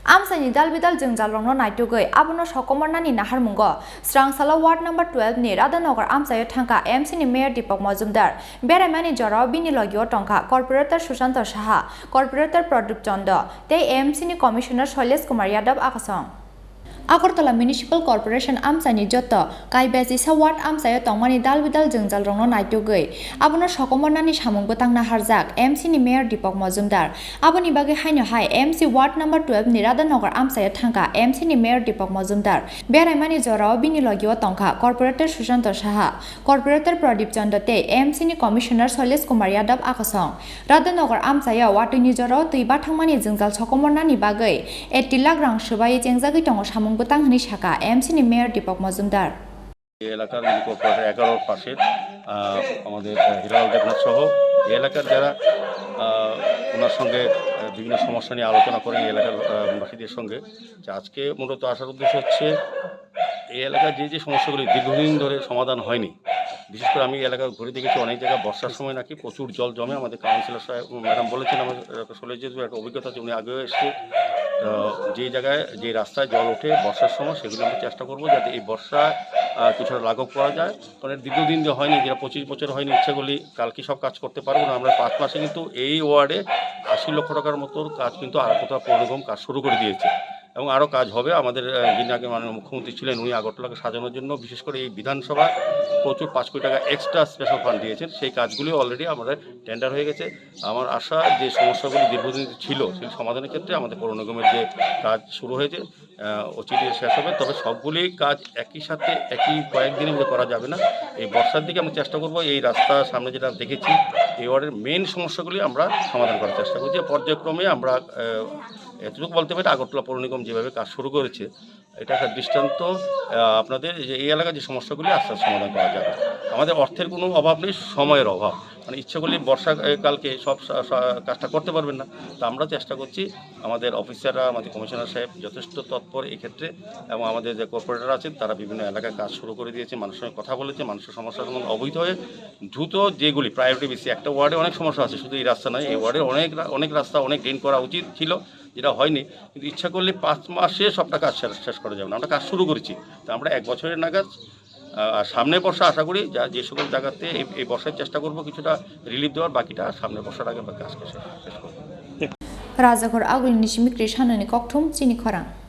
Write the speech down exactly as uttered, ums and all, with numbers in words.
Amchaini dal bidal jwngjalrokno naitugwi abono sokomornani naharmungo Srangsalo Ward number twelve ni Radhanagar amchaio thangkha M C ni Mayor Deepak Majumdar. Beraimani jorao bini logio tongkha Corporator Sushanta Saha, Corporator Pradyut Chanda tei M C ni Commissioner Shailesh Kumar Yadav Akasong. Agartala Municipal Corporation amchaini joto kaibajisa ward amchaio tongmani dal bidal jwngjalrokno naitugwi abono sokomornani samung bwtang naharjak M C ni Mayor Deepak Majumdar. Aboni bagwi haino hai M C Ward number twelve ni Radhanagar amchaio thangkha M C ni Mayor Deepak Majumdar. Beraimani jorao bini logio tongkha Corporator Sushanta Saha, Corporator Pradyut Chanda tei M C ni Commissioner Shailesh Kumar Yadav Akasong. Radhanagar amchaio watwini jorao twi bathangmani jwngjal sokomornani bagwi eighty lakh rang swbai chengjagwi tongo samung bwtang hwnwi sakha M C ni Mayor Deepak Majumdar. এই এলাকার যিনি কর্পোরেটর এগারোর পাশে, আহ, আমাদের, আহ, হিরালাল দেবনাথ সহ এই এলাকার যারা, আহ, ওনার সঙ্গে, আহ, বিভিন্ন সমস্যা নিয়ে আলোচনা করেন এই এলাকার, আহ, বাসীদের সঙ্গে। যে আজকে মূলত আসার উদ্দেশ্য হচ্ছে এই এলাকার যে যে সমস্যাগুলি দীর্ঘদিন ধরে সমাধান হয়নি, বিশেষ করে আমি এই এলাকা ঘুরে দেখেছি অনেক জায়গায় বর্ষার সময় নাকি প্রচুর জল জমে। আমাদের কাউন্সিলর সাহেব, ম্যাডাম বলেছেন, আমার, আহ, শৈলেশ যেহেতু একটা অভিজ্ঞতা আছে, উনি আগেও এসেছে। আহ, যে জায়গায় যে রাস্তায় জল ওঠে বর্ষার সময়, সেগুলো আমরা চেষ্টা করবো যাতে এই বর্ষা, আহ, কিছুটা লাঘব করা যায়। কারণ এর দীর্ঘদিন যে হয়নি, যেটা পঁচিশ বছর হয়নি, ইচ্ছা করলে কালকে সব কাজ করতে পারবো না। আমরা পাঁচ মাসে কিন্তু এই ওয়ার্ডে আশি লক্ষ টাকার মতো কাজ কিন্তু আগরতলা পৌর নিগম কাজ শুরু করে দিয়েছে এবং আরও কাজ হবে। আমাদের, আহ, যিনি আগে মাননীয় মুখ্যমন্ত্রী ছিলেন, উনি আগরতলাকে সাজানোর জন্য বিশেষ করে এই বিধানসভায় প্রচুর পাঁচ কোটি টাকা এক্সট্রা স্পেশাল ফান্ড দিয়েছেন। সেই কাজগুলি অলরেডি আমাদের টেন্ডার হয়ে গেছে। আমার আশা যে সমস্যাগুলি দীর্ঘদিন ছিল, সেই সমাধানের ক্ষেত্রে আমাদের পৌর নিগমের যে কাজ শুরু হয়েছে, আহ, অচিরে শেষ হবে। তবে সবগুলি কাজ একই সাথে একই কয়েকদিনের মধ্যে করা যাবে না। এই বর্ষার দিকে আমরা চেষ্টা করব এই রাস্তা সামনে যেটা দেখেছি, এই ওয়ার্ডের মেইন সমস্যাগুলি আমরা সমাধান করার চেষ্টা করছি। পর্যায়ক্রমে আমরা, আহ, এতটুকু বলতে পারি, আগরতলা পৌর নিগম যেভাবে কাজ শুরু করেছে, এটা একটা দৃষ্টান্ত, আহ, আপনাদের এই যে এই এলাকার যে সমস্যাগুলি আস্তে আস্তে সমাধান করা যাবে। আমাদের অর্থের কোনো অভাব নেই, সময়ের অভাব। মানে ইচ্ছে করলে বর্ষা, এ, কালকে সব সা-, সা-, কাজটা করতে পারবেন না। তো আমরা চেষ্টা করছি, আমাদের অফিসাররা, আমাদের কমিশনার সাহেব যথেষ্ট তৎপর এই ক্ষেত্রে, এবং আমাদের যে কর্পোরেটর আছেন, তারা বিভিন্ন এলাকায় কাজ শুরু করে দিয়েছে, মানুষের সঙ্গে কথা বলেছে, মানুষের সমস্যা সম্বন্ধে অবহিত হয়ে দ্রুত যেগুলি প্রায়োরিটি বেসিস, একটা ওয়ার্ডে অনেক সমস্যা আছে, শুধু এই রাস্তা নয়, এই ওয়ার্ডের অনেক রা-, অনেক রাস্তা অনেক ড্রেন করা উচিত ছিল, যেটা হয়নি। কিন্তু ইচ্ছা করলে পাঁচ মাসে সবটা কাজ শেষ, শেষ করা যাবে না। আমরা কাজ শুরু করেছি, তো আমরা এক বছরের নাগাদ, আহ, আর সামনে বর্ষা আশা করি যা, যে সকল জায়গাতে এই, এই বর্ষায় চেষ্টা করব কিছুটা রিলিফ দেওয়ার, বাকিটা সামনের বর্ষার আগে আমরা কাজ শেষ, শেষ করব। Rajaghor Agulini simi Krishanani kokthum chini khorang.